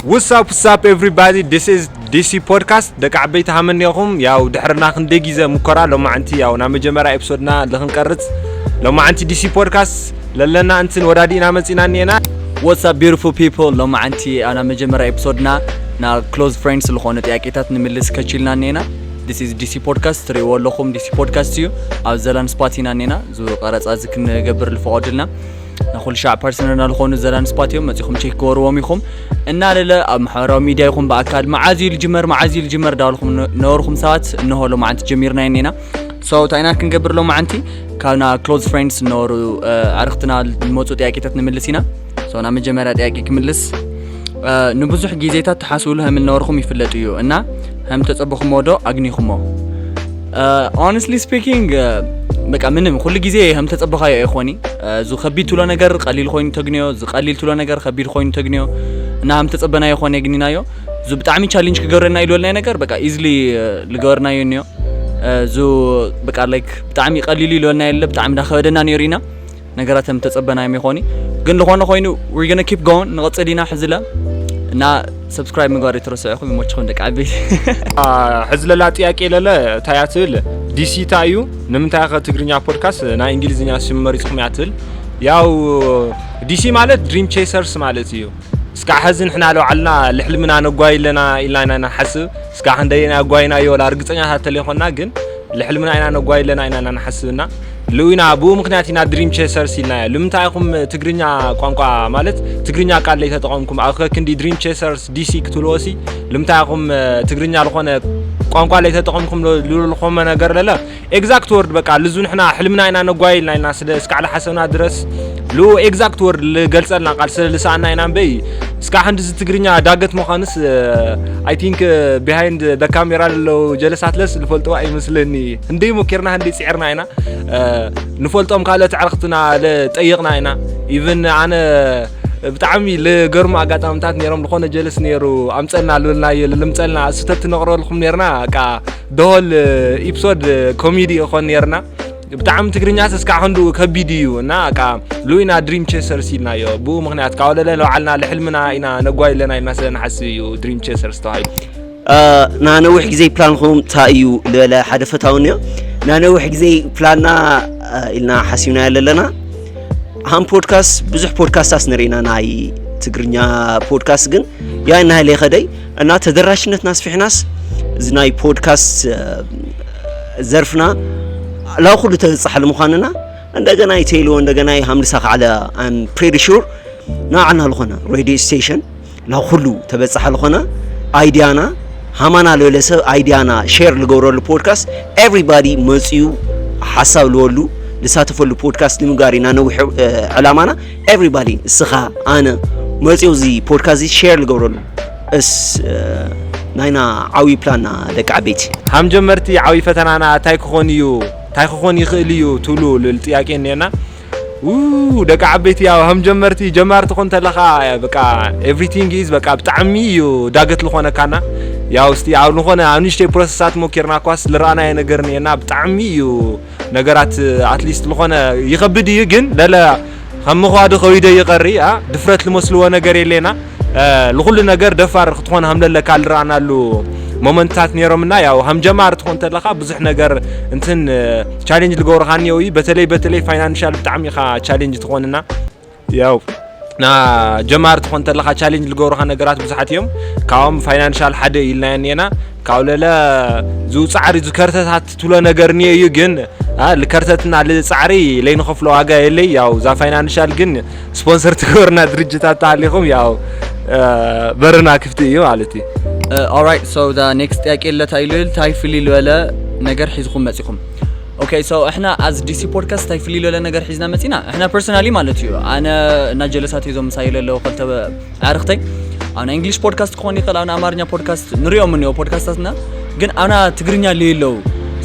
What's up, what's up, everybody? This is D C Podcast. ደቂ ዓበይቲ ሃመኒኹም። ያው ድሕርና ክንደይ ግዜ ሙከራ፣ ሎማዓንቲ ያው ናብ መጀመርያ ኤፒሶድና ልኽንቀርጽ። ሎማዓንቲ D C Podcast ለለና እንትን ወዳዲእና መጺና እኒኤና። What's up, beautiful people? ሎማዓንቲ ኣብ ናብ መጀመርያ ኤፒሶድና ናብ close friends ዝኾኑ ጥያቄታት ንምልስ ከችልና እኒኤና። This is D C Podcast። ትርእይዎ ኣለኹም፣ D C Podcast እዩ። ኣብ ዘላን ስፓት ኢና እኒኤና። እዚ ቀረጻ እዚ ክንገብር ዝፈቐዱልና ንኹሉ ሻዕ ፓርትነርና ዝኾኑ ዘላን ስፓት እዮም። መጺኹም ቼክ ገበርዎም ኢኹም። እና ለለ ኣብ ማሕበራዊ ሚድያ ይኹን ብኣካል መዓዝ እዩ ልጅመር፣ መዓዝ እዩ ልጅመር ዳበልኩም ነ-፣ ነበርኩም ሰባት፣ እንሆ ሎማዓንቲ ጀሚርና እኒኤና። So እንታይ ኢና ክንገብር ሎማዓንቲ? ካብ ና close friends ዝነበሩ፣ እ፣ ኣዕርኽትና ዝመጹ ጥያቄታት ንምልስ ኢና። So ናብ መጀመርያ ጥያቄ ክምልስ፣ እ፣ ንብዙሕ ግዜታት ትሓስብሉ ከም ዝነበርኩም ይፍለጥ እዩ እና ከም ተጸበኹሞ ዶ ኣግኒኹሞ? እ፣ honestly speaking፣ እ፣ በቃ ምንም፣ ኩሉ ግዜ ከም ተጸበኻዮ ኣይኾኒ። እ፣ እዚ ከቢድ ትብሎ ነገር ቀሊል ኮይኑ ተግንዮ፣ እዚ ቀሊል ትብሎ ነገር ከቢድ ኮይኑ ተግንዮ እና ከም ተጸበናዮ ኮነ የግኒናዮ። እዚ ብጣዕሚ ቻሌንጅ ክገብረና ኢልበልናዮ ነገር በቃ ኢዝሊ፣ እ፣ ዝገበርናዮ እኒኦ። እ፣ እዚ በቃ ላይክ ብጣዕሚ ቀሊል ኢልበልና የለ፣ ብጣዕሚ እንዳኸበደና ነይሩ ኢና። ነገራት ከም ተጸበናዮም ይኾኒ። ግን ዝኾነ ኮይኑ፣ we're gonna keep going፣ ንቐጽል ኢና። ሕዝለ እና ሰብስክራይብ ምግባር ይትረስዑ ኢኹም፣ ይመችኹም ደቂ ዓበይቲ። አ፣ ሕዝለላ ጥያቄ ለለ እንታይ እያ ትብል? D C እንታይ እዩ? ንምንታይ ከ ትግርኛ ፖድካስት ናይ እንግሊዝኛ ስም መሪጽኩም እያ ትብል? ያው D C ማለት ድሪም ቼሰርስ ማለት እዩ። እስካዕ ሐዚ ንሕና ለባዕልና ልሕልምና ነጓይ ኣለና ኢልና ኢና ንሓስብ። እስካዕ ክንደየናይ ኣጓይናዮ ወላ ርግጸኛታት ተለይኮና፣ ግን ልሕልምና ኢና ነጓይ ኣለና ኢና ንሓስብና። ልኡ ኢና፣ ብኡ ምኽንያት ኢና ድሪም ቼሰርስ ኢልናዮ። ልምንታይ ኢኹም ትግርኛ ቋንቋ፣ ማለት ትግርኛ ቃል ለይተጠቐምኩም? ኣብ ክንዲ ድሪም ቼሰርስ D C ክትብልዎ ሲ፣ ልምንታይ ኢኹም ትግርኛ ዝኾነ ቋንቋ ለይተጠቐምኩም ልብልኹም ነገር ለለ? ኤግዛክት ወርድ በቃ፣ ልዙ ንሕና ሕልምና ኢና ነጓይ ኢልና ኢና ስለ እስካዕ ለሓሰብና ድረስ፣ ሉ ኤግዛክት ወርድ ልገልጸልና ቃል ስለ ልሰኣና ኢና እምበይ፣ እስካዕ ክንድዚ ትግርኛ ዳገት ምዃንስ፣ I think behind the camera ለለዉ ጀለሳት ለስ ልፈልጥዎ ኣይመስለኒ። ህንደይ ሞኪርና፣ ህንደይ ጽዒርና ኢና፣ እ፣ ንፈልጦም ካልኦት ኣዕርኽትና ለጠየቕና ኢና። ኢቭን ኣነ ብጣዕሚ ልገርሙ ኣጋጣምታት ነይሮም። ዝኾነ ጀለስ ነይሩ፣ ኣምጸልና ልበልናዮ፣ ልምጸልና፣ እሱ ተትነቕረልኩም ነይርና፣ በቃ፣ ደሆል ኢፕሶድ ኮሜዲ ይኾን ነይርና። ብጣዕሚ ትግርኛ እስካዕ ክንድኡ ከቢድ እዩ እና፣ በቃ፣ ሉኢና ድሪም ቼሰርስ ኢልናዮ። ብኡ ምኽንያት፣ ካብ ለለ ንባዕልና ልሕልምና ኢና ነጓይ ኣለና ኢልና ስለ ንሓስብ እዩ ድሪም ቼሰርስ ተባሂሉ። እ፣ ና ነዊሕ ግዜ ፕላንኹም እንታይ እዩ ልበለ ሓደ ፈታዊ እኒኦ። ና ነዊሕ ግዜ ፕላንና፣ እ፣ ኢልና ሓሲብናዮ ኣለና። ሃም ፖድካስት፣ ብዙሕ ፖድካስታት ንርኢና ናይ ትግርኛ ፖድካስት፣ ግን ያ እናሃለ ይኸደይ እና ተደራሽነትና ኣስፊሕናስ፣ እዚ ናይ ፖድካስት፣ እ፣ ዘርፍና ላው ኩሉ ተበጻሕ ንምዃንና፣ እንደገና ይተይልዎ፣ እንደገና ሃምልሳ ካዕለ፣ I'm pretty sure ንዓና ዝኾነ ሬድዮ ስቴሽን ላው ኩሉ ተበጻሕ ዝኾነ ኣይዲያና ሃማና ልበለ ሰብ ኣይዲያና ሼር ልገብረሉ ፖድካስት፣ ኤቭሪባዲ መጺኡ ሓሳብ ልበሉ ልሳተፈሉ ፖድካስት ንምግባር ኢና ነዊሕ፣ እ፣ ዕላማና። ኤቭሪባዲ፣ እስኻ፣ ኣነ፣ መጺኡ እዚ ፖድካስት እዚ ሼር ልገብረሉ እስ፣ እ፣ ናይና ዓብዪ ፕላንና ደቂ ዓበይቲ። ሃም ጀመርቲ ዓብዪ ፈተናና እንታይ ክኾን እዩ፣ እንታይ ክኾን ይኽእል እዩ ትብሉ ልብል ጥያቄ እኒኤና። ው፣ ደቂ ዓበይቲ፣ ያው ሃም ጀመርቲ፣ ጀማሪ ትኾን ተለኻ፣ በቃ፣ everything is፣ በቃ፣ ብጣዕሚ እዩ ዳገት ልኾነካና። ያው እስቲ ኣብ ልኾነ ኣብ ንእሽተይ ፕሮሰሳት ሞኪርና እኳስ ልረኣናዮ ነገር እኒኤና፣ ብጣዕሚ እዩ ነገራት፣ ኣትሊስት ልኾነ ይኸብድ እዩ፣ ግን ለለ ከም ምዃዱ ከዊደ ይቐሪ፣ ኣ፣ ድፍረት ልመስልዎ ነገር የለና። እ፣ ልኹሉ ነገር ደፋር ክትኾን ሃም ለለካ ልረኣናሉ ሞመንትታት ነይሮምና። ያው ሃም ጀማሪ ትኾን ተለኻ ብዙሕ ነገር እንትን፣ እ፣ ቻሌንጅ ልገብሩኻ እኒአው እዩ። በተለይ፣ በተለይ ፋይናንሻል ብጣዕሚ ኢኻ ቻሌንጅ ትኾንና። ያው ና ጀማሪ ትኾን ተለኻ ቻሌንጅ ልገብሩኻ ነገራት ብዙሓት እዮም። ካብኦም ፋይናንሻል ሓደ ኢልናዮ እኒኤና። ካብ ለለ ዝው ጻዕሪ ዝከርተታት ትብሎ ነገር እኒኦ እዩ፣ ግን፣ ኣ፣ ልከርተትና ልጻዕሪ ለይንኸፍሎ ዋጋ የለይ። ያው እዛ ፋይናንሻል ግን ስፖንሰር ትገብርና ድርጅታት ተሃሊኹም፣ ያው፣ እ፣ በርና ክፍቲ እዩ ማለት እዩ። እ፣ ኦራይት፣ ሶ ዘ ኔክስት ጥያቄ ለታ ኢሉ ታይ ፍልይ ልበለ ነገር ሒዝኹም መጺኹም? ኦኬ፣ ሶ እሕና ኣዝ ዲሲ ፖድካስት ታይ ፍልይ ልበለ ነገር ሒዝና መጺና? እሕና ፐርሰናሊ ማለት እዩ፣ ኣነ እና ጀለሳት እዞም ምሳይ ለለዉ ክልተ ኣዕርኽተይ፣ ኣብ ናይ እንግሊሽ ፖድካስት ክኾን ይኽእል፣ ኣብ ናይ ኣማርኛ ፖድካስት ንሪኦም እኒኦ ፖድካስታትና፣ ግን ኣና ትግርኛ ለየለዉ።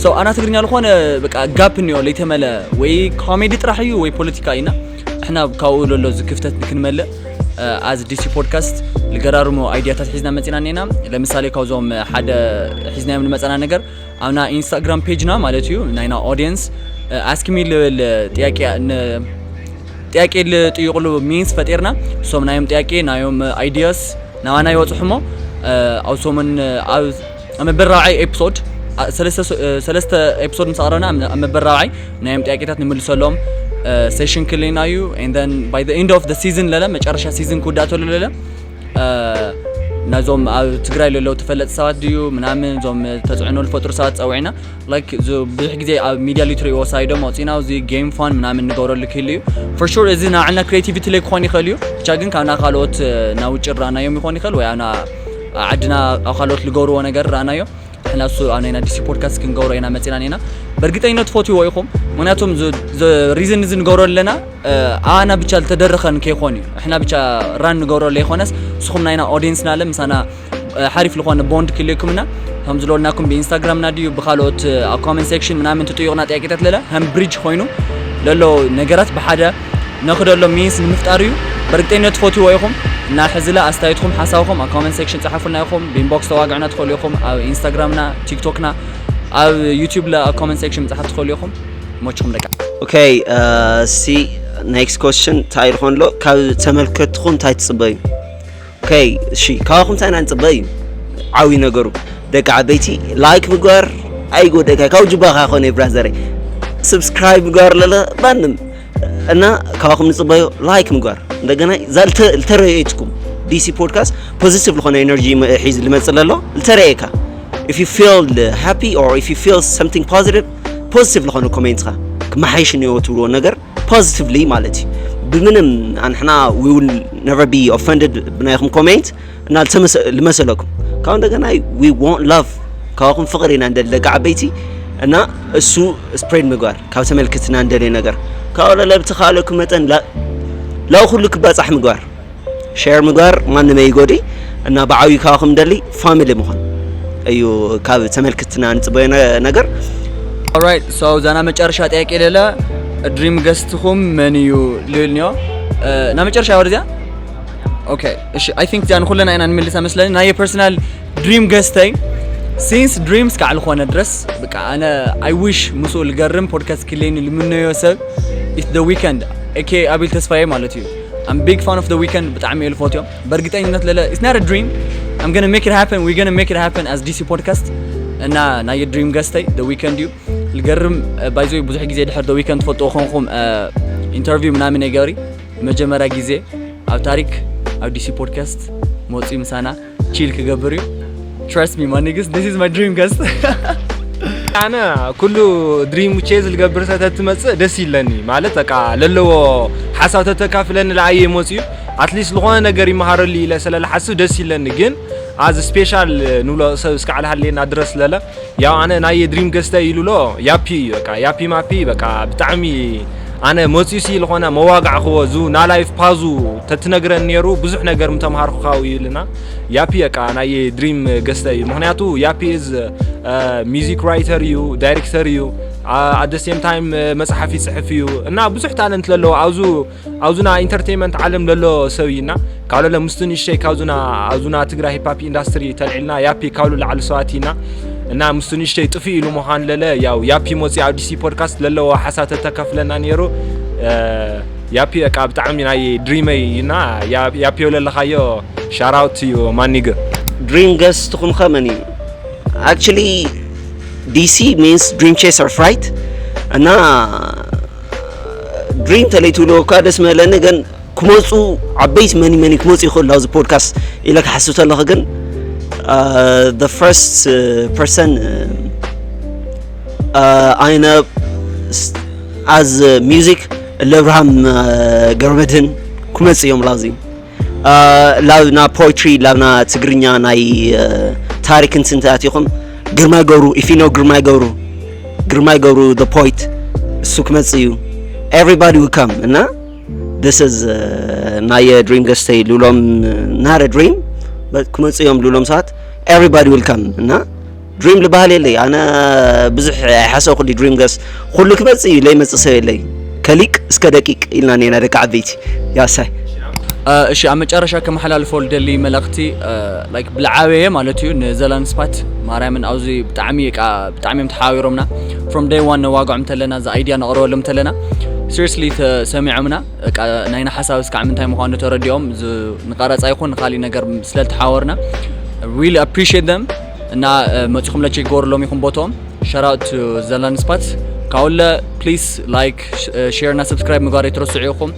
ሶ ኣና ትግርኛ ዝኾነ በቃ ጋፕ እኒኦ ለይተመለ፣ ወይ ኮሜዲ ጥራሕ እዩ ወይ ፖለቲካ ኢና። እሕና ካብኡ ለሎ እዚ ክፍተት ንክንመልእ፣ እ፣ ኣዝ ዲሲ ፖድካስት ልገራርሙ ኣይዲያታት ሒዝና መፂና እኒና። ለምሳሌ ካብዞም ሓደ ሒዝናዮም ንመፀና ነገር ኣብና ኢንስታግራም ፔጅና ማለት እዩ ናይና ኦዲየንስ፣ እ፣ ኣስክ ሚ ልብል ጥያቄ ን-፣ ጥያቄ ልጥይቕሉ ሚንስ ፈጢርና። እሶም ናዮም ጥያቄ ናዮም ኣይዲያስ ናባና ይበፅሑ እሞ ኣብ ሰሙን ኣብ መበል ራብዓይ ኤፒሶድ ሰለስተ ኤፒሶድ ምስ ኣቕረብና ኣብ መበል ራብዓይ ናዮም ጥያቄታት ንምልሰሎም ሴሽን ክልና እዩ። And then by the end of the season ለለ መጨረሻ ሲዝን ክውዳእ ተሎ ለለ ናዞም ኣብ ትግራይ ለለው ተፈለጥ ሰባት ድዩ ምናምን ዞም ተፅዕኖ ዝፈጥሩ ሰባት ፀዊዕና like ብዙሕ ግዜ ኣብ ሚድያ ሊትሪ ወሳይዶ መፂና እዚ ጌም ፋን ምናምን ንገብረሉ ክህሉ እዩ። For sure እዚ ናዕልና ክሬቲቪቲ ላይ ክኾን ይኽእል እዩ። ብቻ ግን ካብና ካልኦት ናብ ውጭ ራናዮም ይኾን ይኽእል ወይ ኣና ዓድና ኣብ ካልኦት ዝገብርዎ ነገር ራናዮ ሕና እሱ ኣነና ዲሲ ፖድካስት ክንገብሮ ኢና መፂና ኔና በእርግጠኝነት ትፈትዎ ኢኹም። ምክንያቱም ሪዝን እዚ ንገብሮ ኣለና ኣና ብቻ ዝተደረኸን ከይኮን እዩ ሕና ብቻ ራን ንገብሮ ለይኮነስ ንስኹም ናይና ኦዲየንስና ለ ምሳና ሓሪፍ ዝኾነ ቦንድ ክልኩምና ከም ዝለወልናኩም ብኢንስታግራምና ድዩ ብካልኦት ኣብ ኮመንት ሴክሽን ምናምን ትጥይቑና ጥያቄታት ለለ ከም ብሪጅ ኮይኑ ለሎ ነገራት ብሓደ ነኽደሎ ሚንስ ንምፍጣር እዩ። በእርግጠኝነት ትፈትዎ ኢኹም እና ሕዝለ ኣስተያየትኩም ሓሳብኩም ኣብ ኮመንት ሴክሽን ጸሓፉልና ኢኹም። ብኢንቦክስ ተዋግዕና ትኽእሉ ኢኹም ኣብ ኢንስታግራምና ቲክቶክና ኣብ ዩቲዩብ ለ ኣብ ኮመንት ሴክሽን ምጽሓፍ ትኽእሉ ኢኹም። ሞችኹም ደቂ ኦኬ ሲ ኔክስት ኮስችን እንታይ ይኾን ኣሎ ካብ ተመልከትኩም እንታይ ትጽበዩ? ኦኬ እሺ ካባኹም እንታይ ኢና ንጽበ እዩ ዓብይ ነገሩ ደቂ ዓበይቲ ላይክ ምግባር ኣይጎደካ ካብ ጅባኻ ኮነ ብራዘረይ። ስብስክራይብ ምግባር ለለ ባንም እና ካባኹም ንጽበዮ ላይክ ምግባር እንደገና እዛ ልተረየትኩም ዲሲ ፖድካስት ፖዚቲቭ ዝኾነ ኤነርጂ ሒዝ ልመጽእ ለሎ ልተረየካ if you feel happy or if you feel something positive positive ዝኾነ ኮሜንትኻ ክመሓይሽ እኒኦ ትብልዎ ነገር positively ማለት እዩ ብምንም ኣንሕና we will never be offended ብናይኹም ኮሜንት እና ልመሰለኩም ካብ እንደገና we want love ካባኹም ፍቕሪ ኢና እንደሊ ደቂ ዓበይቲ እና እሱ ስፕሬድ ምግባር ካብ ተመልክትና እንደልየ ነገር ካብ ለለ ብተኻለኩም መጠን ላው ኩሉ ክባፃሕ ምግባር ሸር ምግባር ማንም ኣይጎዲ እና ብዓብዩ ካባኹም እንደሊ ፋሚሊ ምዃን እዩ ካብ ተመልክትና ንፅበዮ ነገር Alright so ዛና መጨረሻ ጥያቄ ለለ ድሪም ገስትኹም መን እዩ ልብል ኒዮ ና መጨረሻ ወደዚያ ኦኬ እሺ I think ዚኣ ንኩለና ኢና ንምልሳ መስለኒ ናይ personal dream ገስተይ since ድሪም እስካዕ ዝኾነ ድረስ በቃ ኣነ I wish ምስኡ ልገርም ፖድካስት ክለኒ ልምነዮ ሰብ is the weekend aka ኣቢል ተስፋዬ ማለት እዩ I'm big fan of the weekend ብጣዕሚ እየ ልፈትዮም በእርግጠኝነት ለለ it's not a dream I'm gonna make it happen we're gonna make it happen as DC podcast እና ናይ ድሪም ገስተይ the weekend እዩ ልገርም ባይዞ ብዙሕ ግዜ ድሕር the weekend ትፈልጥዎ ኮንኩም ኢንተርቪው ምናምን የገብሪ መጀመርያ ግዜ ኣብ ታሪክ ኣብ ዲሲ ፖድካስት መፂኡ ምሳና ቺል ክገብር እዩ trust me my niggas this is my dream guest ኣነ ኩሉ ድሪም ቼዝ ልገብር ሰተትመፅእ ደስ ይለኒ ማለት በቃ ለለዎ ሓሳብ ተተካፍለኒ ለኣየ መፅኡ ኣትሊስት ዝኾነ ነገር ይመሃረሉ ኢለ ስለልሓስብ ደስ ይለኒ ግን ኣዝ ስፔሻል ንብሎ ሰብ እስካዕ ልሃልየና ድረስ ለለ ያው ኣነ ናይ ድሪም ገስተ ኢሉሎ ያፒ እዩ በቃ ያፒ ማፒ በቃ ብጣዕሚ ኣነ መፅዩሲ ዝኾነ መዋጋዕክዎ ዙ ናላይፍ ፓዙ ተትነግረን ነይሩ ብዙሕ ነገር ምተምሃርኩ ካብኡ ኢልና ያፒ በቃ ናይ ድሪም ገስተ እዩ ምክንያቱ ያፒ is ሚዚክ ራይተር እዩ ዳይሬክተር እዩ at the same time መፅሓፍ ይፅሕፍ እዩ እና ብዙሕ ታለንት ለለዎ ኣብዙ ኣብዙና ኢንተርቴንመንት ዓለም ለሎ ሰብ እዩና ካብ ለለ ምስቱ ንእሽተይ ካብዙና ኣብዙና ትግራይ ሂፓፕ ኢንዳስትሪ ተልዕልና ያፒ ካብሉ ላዕሊ ሰባት እዩና እና ምስቱ ንእሽተይ ጥፊ ኢሉ ምዃን ለለ ያው ያፒ ሞፂ ኣብ ዲሲ ፖድካስት ለለዎ ሓሳብ ተተከፍለና ነይሩ ያፒ በቃ ብጣዕሚ ናይ ድሪመይ እዩና ያፒ ለለኻዮ ሻራውት እዩ ማኒግ ድሪም ገስትኹም ከመን እዩ actually DC means dream chaser right እና ድሪም ተለይትብልዎ እኳ ደስ መለኒ ግን ክመፁ ዓበይቲ መኒ መኒ ክመፁ ይኽእሉ ኣብዚ ፖድካስት ኢለ ክሓስብ ተለኹ ግን the first person ኣይነ as music ለብርሃም ገብረመድህን ክመፁ እዮም ላዚ ላብና ፖትሪ ላብና ትግርኛ ናይ ታሪክ እንትንተኣቲኹም ግርማይ ገብሩ if you know ግርማይ ገብሩ ግርማይ ገብሩ the poet እሱ ክመጽእ እዩ everybody will come እና this is ናይ ድሪም ገስተይ ልብሎም not a dream but ክመጽእ እዮም ልብሎም ሰባት everybody will come እና ድሪም ልበሃል የለይ ኣነ ብዙሕ ኣይሓሰብኩ ድሪም ገስ ኩሉ ክመጽእ እዩ ለይመጽእ ሰብ የለይ ከሊቅ እስከ ደቂቅ ኢልና ኔና ደቂ ዓበይቲ ያሳይ እሺ ኣብ መጨረሻ ከመሓላልፎ ልደሊ መልእኽቲ like ብልዓበየ ማለት እዩ ንዘላን ስፓት ማርያምን ኣብዚ ብጣዕሚ ቃ ብጣዕሚ እዮም ተሓባቢሮምና from day one ነዋግዖም ተለና እዚ idea ነቕርበሎም ተለና seriously ተሰሚዖምና፣ በቃ ናይና ሓሳብ እስካዕ ምንታይ ምዃኑ ተረዲኦም፣ ዝ- ንቀረጻ ይኹን ንኻሊእ ነገር ስለ ተሓወርና really appreciate them። እና መጺኹም ለቼክ ገበሩሎም ኢኹም ቦቶም። Shout out to ዘላን ስፓት ካውለ። Please like, share እና subscribe ምግባር ኣይትረስዑ ኢኹም።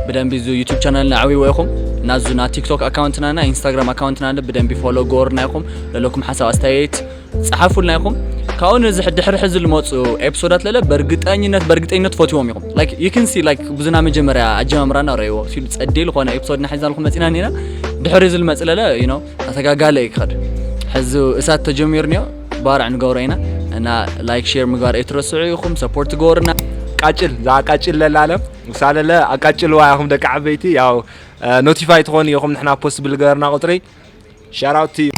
ብደንቢ እዚ YouTube channel ና ዓብይዎ ኢኹም። እና እዚ ና TikTok account ና ና Instagram account ና ብደንቢ follow ገበሩና ኢኹም። ለለኩም ሓሳብ ኣስተያየት ጸሓፉልና ኢኹም። ካብኡ ነዚ ድሕሪ ሕዚ ዝመጹ ኤፒሶዳት ለለ በእርግጠኝነት በእርግጠኝነት ፈትዎም ኢኹም። Like you can see, like ብዙና መጀመርያ ኣጀማምራና ረይዎ ሲሉ ጸዴ ዝኾነ ኤፒሶድ ና ሒዛልኩም መጺና ኒና። ድሕሪ እዚ ዝመጽ ለለ you know ኣተጋጋለ እዩ ክኸድ። ሕዚ እሳት ተጀሚሩ ኒዮ፣ ባርዕ ንገብሮ ኢና። እና like share ምግባር ኣይትረስዑ ኢኹም። Support ገበሩና። ቃጭል ዛ ቃጭል ለላለም ውሳለለ ኣቃጭልዋ ኢኹም ደቂ ዓበይቲ። ያው ኖቲፋይ ትኾኑ ኢኹም ንሕና ፖስት ብልገርና ቁፅሪ። Shout out to you.